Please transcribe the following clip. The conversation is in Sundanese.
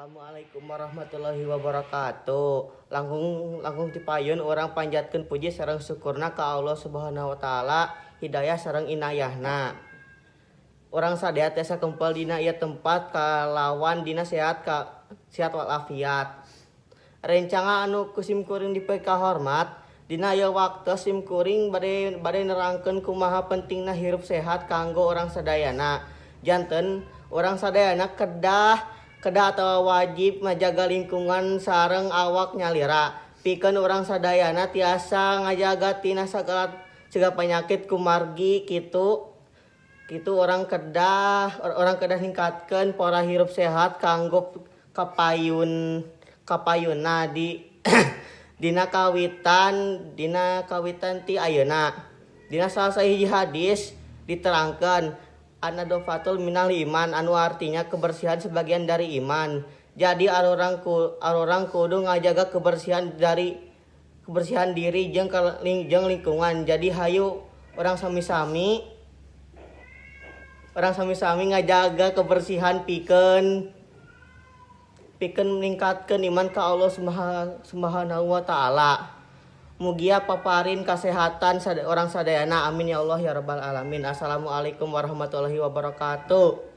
Assalamualaikum warahmatullahi wabarakatuh. Langkung langkung ti payun urang panjatkeun puji sareng syukurna ka Allah Subhanahu wa Taala, hidayah sareng inayahna. Urang sadaya tiasa kempel dina ieu tempat kalawan dina sehat ka sehat walafiat. Rencang anu ku sim kuring dipikahormat, dina ieu waktu sim kuring bade bade nerangkeun kumaha pentingna hirup sehat kanggo urang sadayana. Janten urang sadayana kedah kedah atau wajib ngajaga lingkungan sareng awak nyalira, pikeun urang sadayana tiasa ngajaga tina sagala segala penyakit. Kumargi kitu kitu urang kedah ningkatkeun pola hirup sehat kanggo kapayun kapayunna di dina kawitan ti ayeuna. Dina salah sahiji hadis diterangkan an-nadhofatul minal iman, anu artinya kebersihan sebagian dari iman. Jadi arurang kudu ngajaga kebersihan dari kebersihan diri jeung lingkungan. Jadi hayu urang sami-sami ngajaga kebersihan pikeun pikeun meningkatkan iman ka Allah Subhanahu wa Taala. Mugia paparin kesehatan urang sadayana. Amin ya Allah ya Rabbal alamin. Assalamualaikum warahmatullahi wabarakatuh.